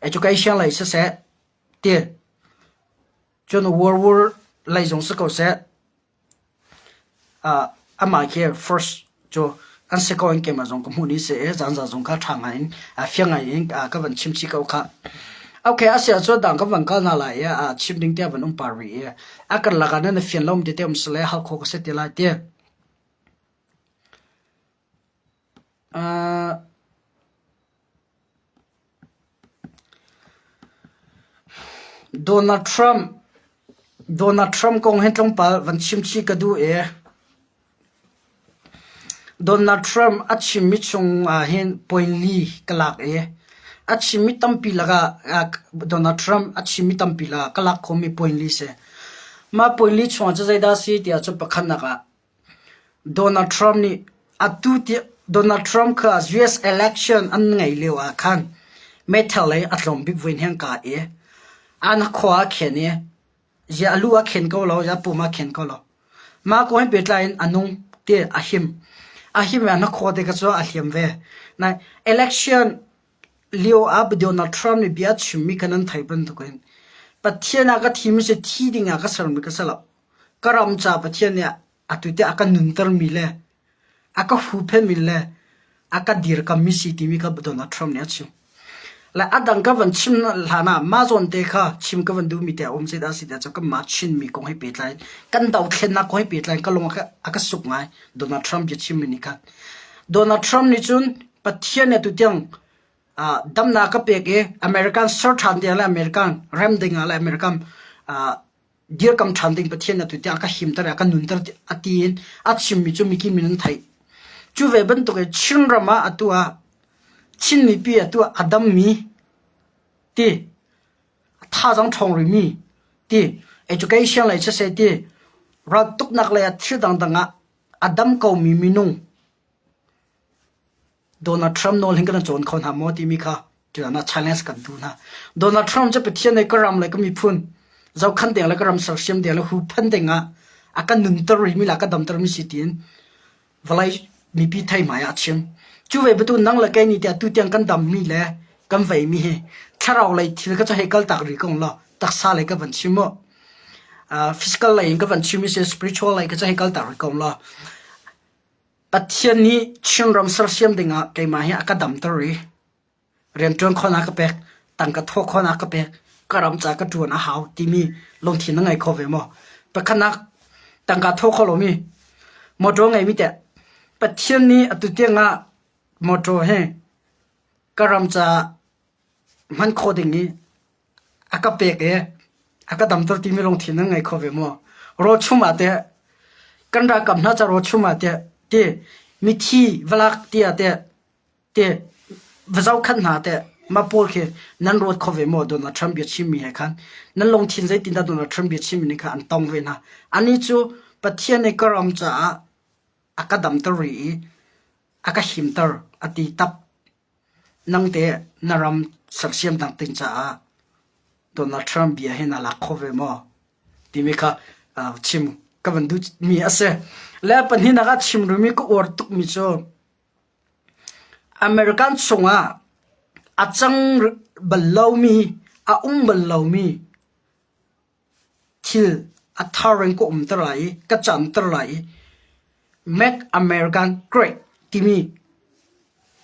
Education lei siseh ti Cun World War lei zong si ko seh, amah khi first cu an si ko in keimah zong ka hmuh ni si i zanza zong kha ṭha ngai in fiang ngai in ka van chim chih ko khah. Okay, a si ahcun dang ka van kal hna lai i chim ding te van um par rih i a karlak ah nan fian lo tete um si le hal khawh ka si ti lai ti. Donald Trump Donald Trump kong hi tlawmpal van chim chih ka duh i Donald Trump a chimmi chung ah hin point li ka lak i a chimmi tampi lakah Donald Trump a chimmi tampi lakah ka lak khawhmi point li si. Mah point li chungah cu zeidah a si tiah cun pakhatnak ah Donald Trump nih atu tiang Donald Trump kha US election an ngeih lio ah khan meithal lei a tlawm bik voi heng ka i an khua a khen i zia a lu a khen ko lo, zia pum a khen ko lo. Mah kong he pehtlai in a nung ti a him. A him i an khua te kha cu a hliam ve. Nai election lio ah Donald Trump nih bia a chimmi kha nan theih bantukin Pathian ah ka thimi si thi ding ah ka sermi ka si lo. Ka ram ca Pathian nih atu tiah a ka nuntermi le a ka huhphenhmi le a ka dirkammi si timi kha Donald Trump nih a chim. Le a dang ka van chim hlan ah mah zawn te kha chim ka van duhmi te a um zeidah a si tiah cun kanmah Chinmi kong he pehtlai in kan dothlennak kong he pehtlai in ka lung a ka suk ngai Donald Trump biachimmi nih khan. Donald Trump nih cun Pathian nih atu tiang damnak ka pek i American ser ṭhan ding le American rem ding ah le American dirkam ṭhan ding Pathian atu tiang a ka himter i a ka nunter a ti in a chimmi cu mikip min an theih. Cu ve bantuk in Chinram ah atu ah. Chin mipi atu a dammi ti thazaang ṭhawng rihmi ti education lei siseh ti raltuknak lei ah thil dangdang ah a dam komi minung Donald Trump nawl hin kan cawn kho hna maw timi kha tutan ah challenge kan tu hna. Donald Trump cu Pathian nih ka ram le ka miphun zohkhan ding le ka ram sersiam ding le huhphenh ding ah a kan nunter rihmi le a ka damter mi si tiin vawlei mipi thei hmai ah a chim. Cu ve bantuk nang le kei nih tiah tutiang kan dammi le kan veimi hi thlarau lei thil ka cu hei kaltak rih ko law taksa lei ka van chim mu. Physical lei in ka van chim i si spiritual lei ka cu hei kaltak rih ko law Pathian nih Chinram sersiam dingah keimah hi a ka damter i rianṭuan khawhnak a ka pek, tangka thawh khawhnak a ka pek, ka ram ca ka ṭuan a hau timi lungthin na ngei kho ve maw? Pakhatnak, tangka thawh kho lomi motor ngeimi teh Pathian nih atu tiang ah motor hi ka ram caah hman khawh ding i a ka pek i a ka damter timi lungthin nan ngei kho ve maw? Rawchum ah teh kan ralkap hna ca rawchum ah teh ti mithi valak tiah teh ti va zohkhenh hna teh mah pawl khi nan ruat kho ve maw? Donald Trump bia chimmi he khan nan lungthin zeitindah Donald Trump bia chimmi nih khan an tong ve hna. Anih cu Pathian nih ka ram caah a ka damter rih i a ka himter a ti tak. Nang teh na ram sersiamnak ding caah Donald Trump bia hi na lak kho ve maw? Timi kha chim ka van duhmi a si. Le pahnihnak ah chim rihmi ka uar tukmi cu American chungah a cang bal lomi, a um bal lomi Thil a thar in ka umter lai i ka camter lai i Make America Great timi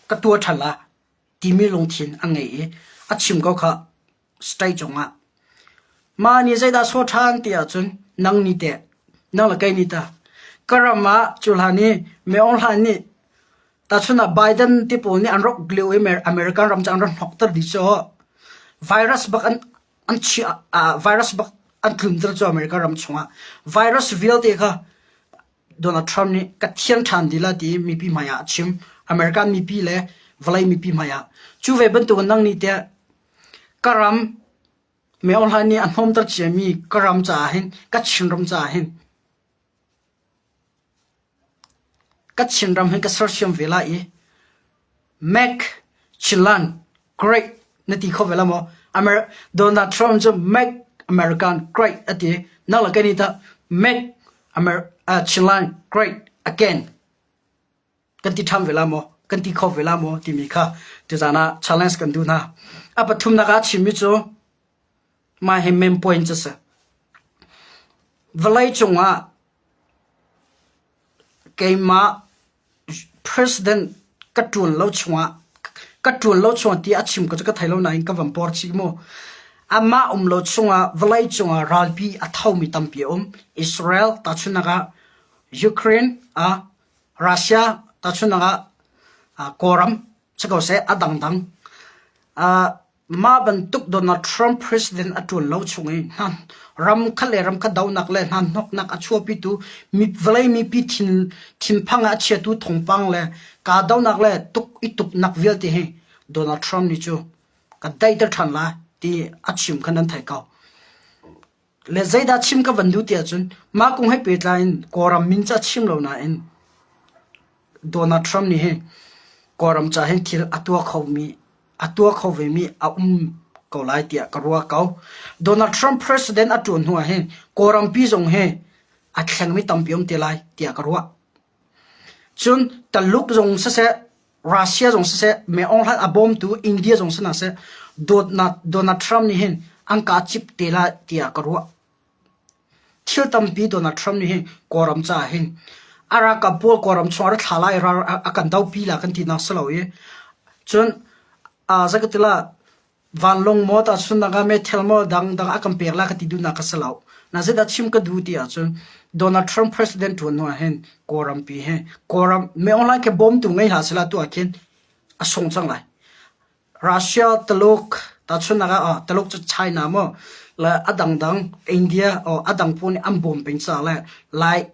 ka tuah ṭhan lai timi lungthin a ngei i a chim ko kha stage cungah. Mah nih zeidah sawh ṭhan ti ahcun nang nih teh, nang le kei nih tah ka ram ah cu hlan i Min Aung Hlaing nih tahchun ah Biden ti pawl nih an rak uk lio i American ram cu an rak hnokter dih cu virus bak an an chiah ah virus bak an tlunter cu America ram chungah virus vialte kha Donald Trump nih ka thian ṭhan dih la ti mipi hmai ah a chim. American mipi le vawlei mipi hmai ah. Cu ve bantuk nang nih tiah ka ram Min Aung Hlaing nih a hnawmter ciami ka ram caah hin ka Chinram caah hin Ka Chinram hin ka sersiam ve lai i Make Chinland great na ti kho ve la maw? Amer Donald Trump cu Make America great a ti. Nang le kei nih tah Make Amer uh, Chinland great again kan ti ṭhan ve la maw? Kan ti kho ve la maw? Timi kha tuzaan ah challenge kan duh hna. A pathumnak ah chimmi cu Mah hi main point cu a si. Vawleicung ah keimah president ka ṭuan lo chungah ka ṭuan lo chungah ti a chim ko cu ka thei lo nain ka van por chih mu. Amah um lo chungah vawleicung ah ralpi a thomi tampi a um. Israel tahchunhnak ah Ukraine ah Russia tahchunhnak ah Kawlram si ko seh a dangdang. Mah bantuk Donald Trump president a ṭuan lo chung i hna ram khat le ram khat dohnak le hna hnoknak a chuahpitu vawlei mipi thinphang ah a chiatu thawngpang le kahdohnak le tuk i tuknak vialte hi Donald Trump nih cu ka daihter ṭhan lai ti a chim kha nan theih ko. Le zeidah chim ka van duh ti ahcun mah kong he pehtlai in Kawlram min cu a chim lo nain Donald Trump nih hin Kawlram ca hin thil a tuah khomi a tuah kho vemi a um ko lai tiah ka ruah ko. Donald Trump president a ṭuan hnu ah hin Kawlrampi zong hi a thlengmi tampi um te lai tiah ka ruah. Cun Taluk zong siseh Russia zong siseh, Min Aung Hlaing a bawmtu India zong si hna seh, Donald Trump nih hin an ka cip te lai tiah ka ruah. Thil tampi Donald Trump nih hin Kawlram caah hin a ralkap pawl Kawlram chung a ra thla lai ral a kan dopi la kan tinak si lo i cun zakatila Vanlawng maw tahchunhnak ah meithal maw dangdang a kan pek lai ka ti duhnak ka si lo. Na zeidah chim ka duh ti ahcun Donald Trump president ṭuan hnu ah hin Kawlrampi hi Kawlram Min Aung Hlaing khi bawmtu ngei hlah sehla tu ah khin a sung cang lai. Russia, Taluk tahchunhnak ah Taluk cu China maw le a dangdang India or a dang pawl nih an bawm peng caah le like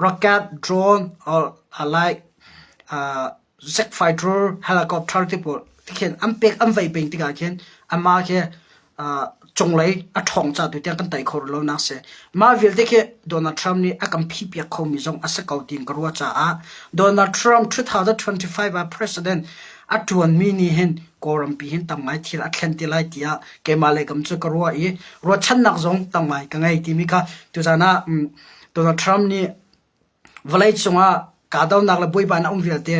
rocket, drone or like. Jet fighter helicopter te pawl tikhin an pek an vei peng tikah khin amah khi cunglei a ṭhawng ca tu tiang kan tei kho rih lo nak si. Mah vialte khi Donald Trump nih a kan phihpiak khomi zong a si ko tiin ka ruah caah Donald Trump 2025 ah president a ṭuanmi nih hin Kawlrampi hin tam ngai thil a thlen te lai tiah keimah le kam cu ka ruah i ruahchannak zong tam ngai ka ngei timi kha tuzan ah Donald Trump nih Vawleicung ah kahdohnak le buaibainak a um vialte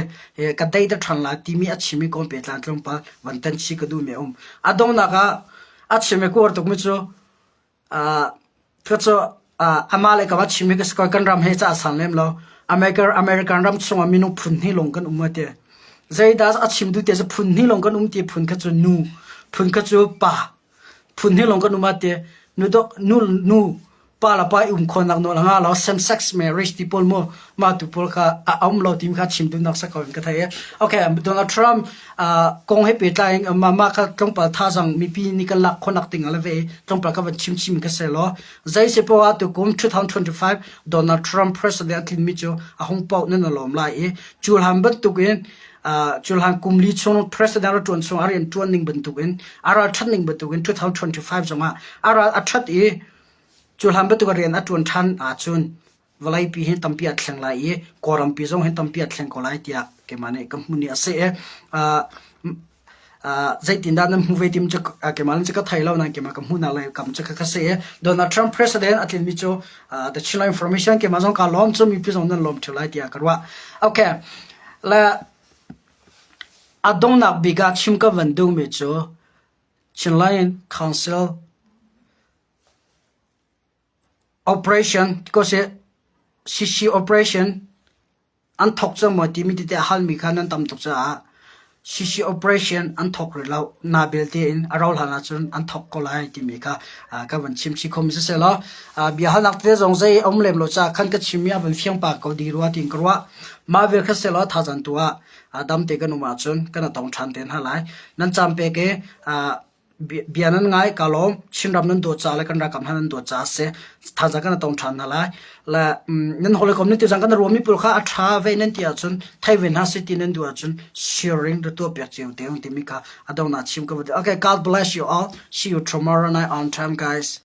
ka deiter ṭhan lai timi a chim i kawn pehtlai tlawmpal van tan chih ka duhmi a um. A donghnak ah a chim i ka uar tukmi cu cucu amah le kamah chimmi ka si ko. Kan ram he ca a sang lem lo. American ram chungah minung phun hnih lawng kan um a ti. Zeidah a chim duh ti cu phun hnih lawng kan um ti phun kha cu nu, phun kha cu pa. Phun hnih lawng kan um a ti. Nu, nu pa le pa i um khawhnak nawl a ngah lo same sex marriage ti pawl mu mah tu pawl kha a um lo timi kha chim duhnak sa ko in ka thei okay Donald Trump kong he pehtlai in mah mah kha tlawmpal thazang mipi nih kan lak khawhnak ding a le ve tlawmpal ka van chim chim ka se law zei se poah tu kum 2025 Donald Trump president a tlin mi cu a hung paoh nan lawm lai i cu hlan bantuk in cu hlan kum li chung president a ṭuan chung a rian ṭuan ning bantuk in a ral ṭhat ning bantuk in 2025 zongah a ral a ṭhat i Cu hlan bantuk a rian a ṭuan ṭhan ahcun vawleipi hi tampi a thleng lai i Kawlrampi zong hi tampi a thleng ko lai tiah keimah nih ka hmuh ni a si i zeitindah nan hmuh ve tim cu keimah cu ka thei lo nain keimah ka hmuhnak lei kam cu ka si i Donald Trump president a tlinmi cu the Chinland Information keimah zong kaa lawm cu mipi zong nan lawm ṭheo lai tiah ka ruah. Okay. Le a donghnak bik ah chim ka van duhmi cu Chinland Council Operation CC operation an thawk cang maw timi tete a halmi kha nan tam tuk caah CC operation an thawk rih lo. Na belte in a rauh hlan ahcun an thawk ko lai timi kha ka van chim chih khomi siseh law biahalnak tete zong zei a um lem lo caah khan ka chimmi a van fiang pah ko dih rua tiin ka ruah. Mah vial kha seh law thazaang tu ah damte kan um ahcun kan i tong ṭhan te hna lai. Nan caan pek i Bia nan ngai ka lawm. Chinram nan dawt caah le kan ralkap hna nan dawt caah a si. Thazaang kan tong ṭhan hna lai. Le nan hawikom nih tuzaan kan ruahmi pawl kha a ṭha ve nan ti ahcun thei ve hna seh ti nan duh ahcun sharing ra tuah piak cio te timi kha a donghnak chim ka van duh. Okay, God bless you all. See you tomorrow night on time, guys.